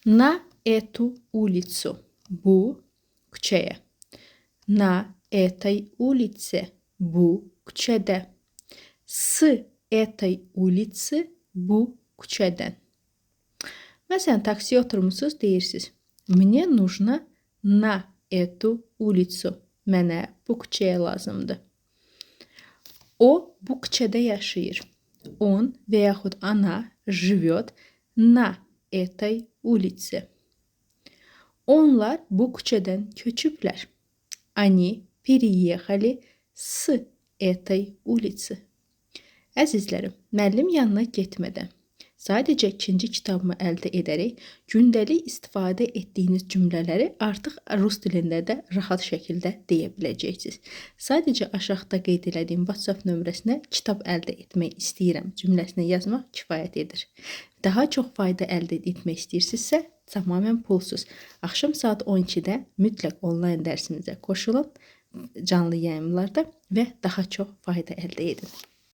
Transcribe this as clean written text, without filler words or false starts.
На эту улицу. Bu küçəyə. На этой улице. Bu küçədə. С этой улицы. Bu küçədən. Məsələn, taksiyə oturmusunuz, deyirsiniz. Мне нужно на эту улицу. Mənə bu küçəyə lazımdır. O bu küçədə yaşayır. Он və yaxud она живет на этой улице. Onlar bu küçədən köçüblər. Они переехали с этой улицы. Əzizlərim, müəllim yanına getmədən sadəcə ikinci kitabımı əldə edərək gündəlik istifadə etdiyiniz cümlələri artıq rus dilində də rahat şəkildə deyə biləcəksiniz. Sadəcə aşağıda qeyd elədiyim WhatsApp nömrəsinə kitab əldə etmək istəyirəm cümləsini yazmaq kifayət edir. Daha çox fayda əldə etmək istəyirsinizsə, tamamilə pulsuz. Axşam saat 12-də mütləq onlayn dərsimizə qoşulun canlı yayımlarda və daha çox fayda əldə edin.